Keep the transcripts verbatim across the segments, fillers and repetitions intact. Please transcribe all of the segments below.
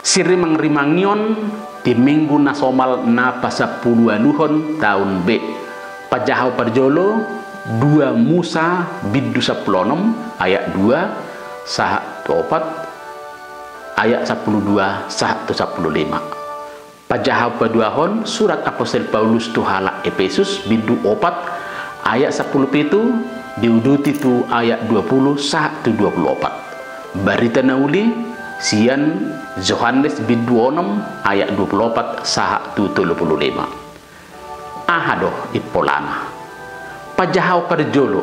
Sirimangrimangion di minggu na somal na pasampuluualuhon taon B. Pajahaon parjolo, dua Musa bindu sampulu onom ayat dua sahat tu opat, ayat sampulu dua sahat tu sampulu lima. Pajahaon paduahon, surat apostel Paulus tu halak Epesus bindu opat ayat sampulu pitu, diuduti tu ayat dua pulu sahat tu dua pulu opat. Barita na uli sian Johannes bindu onom ayat dua pulu opat sahat tu tolu pulu lima. Aha do impolana? Pajahaon parjolo,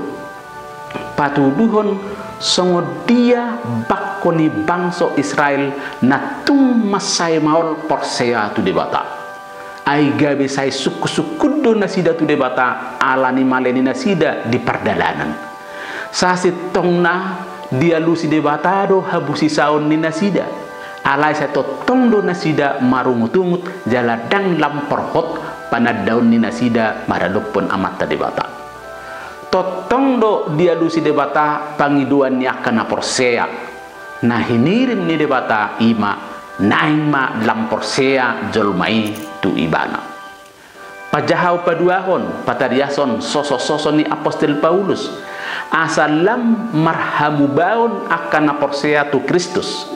patuduhon songon dia bangko ni bangso Israel na tung mansai maol porsea tu Debata. Ai gabe sai sungkunsungkun do nasida tu Debata ala ni male ni nasida di pardalanan. Sasintongna dialusi Debata do hamusisaon ni nasida. Alai sai tongtong do nasida marungutungut jala ndang lam porhot panandaon ni nasida maradophon Amanta Debata. Tongtong do dialusi Debata pangidoan ni angka na porsea. Na hinirim ni Debata i ma, naeng ma lam porsea jolma i tu Ibana. Pajahaon paduahon, patariashon sosososo ni apostel Paulus, asa lam marhamubaon angka na porsea tu Kristus.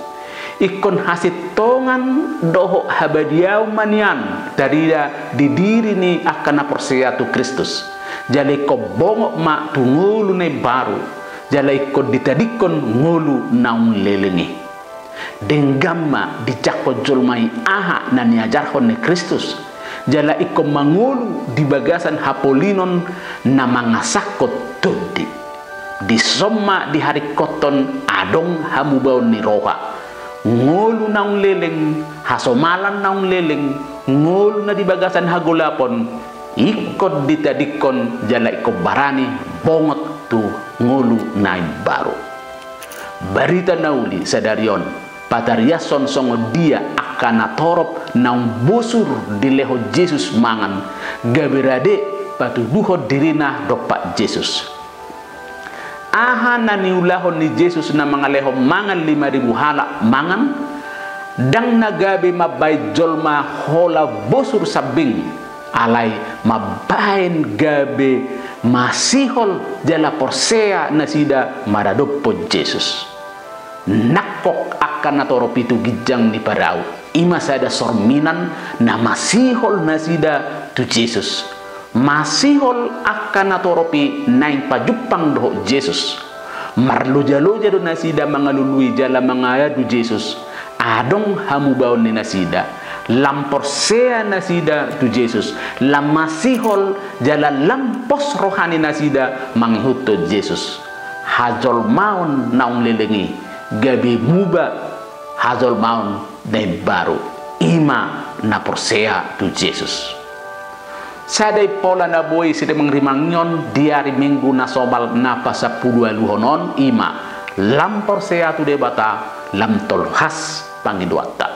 Ingkon hasintongan dohot habadiaon ma nian tarida di diri ni angka na porsea tu Kristus. Jala ingkon bongot ma tu ngolu na imbaru, jala ingkon ditadingkon ngolu naung leleng i. Denggan ma dijangkon jolma i aha na niajarhon ni Kristus, jala ingkon mangolu di bagasan hapolinon na mangasahon tondi. Dison ma diharingkothon adong hamubaon ni roha, ngolu naung leleng, hasomalan naung leleng, ngolu na di bagasan hagolapon, ingkon ditadingkon jala ingkon barani bongot tu ngolu na imbaru. Barita na uli sadari on patariashon songon dia angka natorop naung bosur dilehon Jesus mangan, gabe rade patuduhon dirina dompak Jesus. Aha na niulahon ni Jesus na mangalehon mangan lima ribu halak mangan? Ndang na gabe mambahen jolma holan bosur sambing, alai mambahen gabe masihol jala porsea nasida maradophon Jesus. Nangkok angka natorop i tu ginjang ni parau, i ma sada sorminan na masihol nasida tu Jesus. Masihol angka natorop i naeng pajumpang dohot Jesus. Marlojaloja do nasida mangalului jala mangadu Jesus. Adong hamubaon ni nasida. Lam porsea nasida tu Jesus. Lam masihol jala lam pos roha ni nasida mangihuthon Jesus. Hajolmaon naung leleng i gabe muba hajolmaon na imbaru, i ma na porsea tu Jesus. Sada impola na boi sirimangrimangion di ari Minggu na somal na pasampuluualuhon on, i ma lam porsea tu Debata, lam tolhas pangidoanta.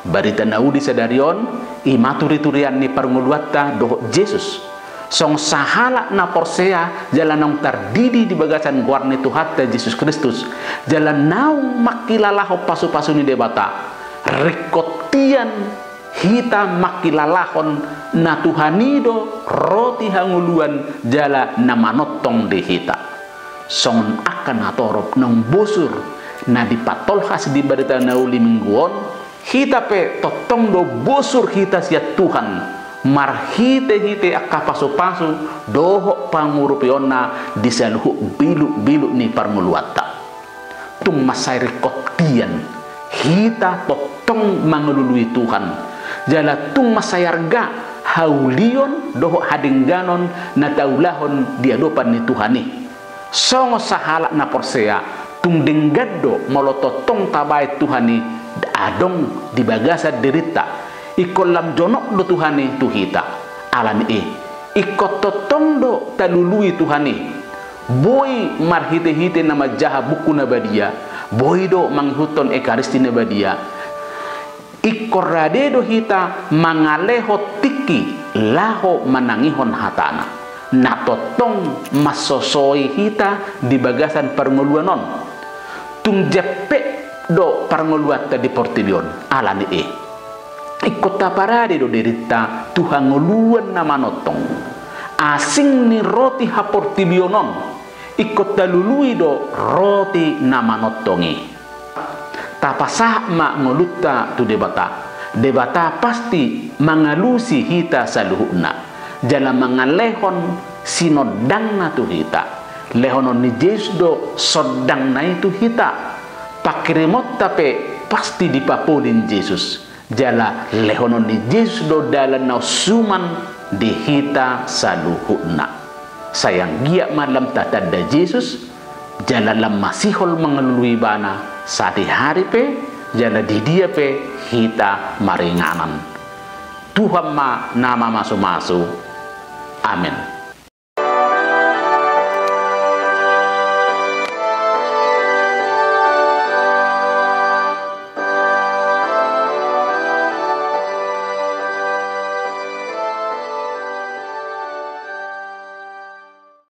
Barita na uli sadari on, i ma turiturian ni parngoluanta dohot Jesus. Songon sahalak na porsea jala naung tardidi di bagasan goar ni Tuhanta Jesus Kristus, jala naung mangkilalahon pasupasu ni Debata, ringkot hian hita mangkilalahon na Tuhan i do roti hangoluan jala na manongtong di hita. Songon angka natorop naung bosur na dipatolhas di barita na uli Minggu on, hita pe tongtong do bosur hita sian Tuhan, marhitehite angka pasupasu dohot pangurupionna di saluhut bilukbiluk ni parngoluanta. Tung mansai ringkot hian hita tongtong mangalului Tuhan, jala tung mansai arga haulion dohot hadengganon na taulahon di adopan ni Tuhan i. Songon sahalak na porsea, tung denggan do molo tongtong tabahen Tuhan i adong di bagasan dirinta. Ingkon lam jonok do Tuhan i tu hita. Ala ni i, ingkon tongtong do talului Tuhan i. Boi marhitehite na manjaha buku na badia, boi do mangihuthon Ekaristi na badia. Ingkon rade do hita mangalehon tingki laho manangihon hatana, na tongtong mansosoi hita di bagasan parngoluan on. Tung jempek do parngoluanta di portibi on. Ala ni i, ingkon taparade do dirinta tu hangoluan na manongtong. Asing ni roti haportibion on, ingkon talului do roti na manongtong i. Tapasahat ma ngolunta tu Debata. Debata pasti mangalusi hita saluhutna, jala mangalehon sinondangna tu hita. Lehonon ni Jesus do sondangna i tu hita. Pangkirimonta pe pasti dipapoling Jesus. Jala lehonon ni Jesus do dalan na suman di hita saluhutna. Sai anggiat ma lam tatanda Jesus, jala lam masihol mangalului Ibana, sadihari pe, jala di dia pe hita maringanan. Tuhan ma na mamasumasu. Amen.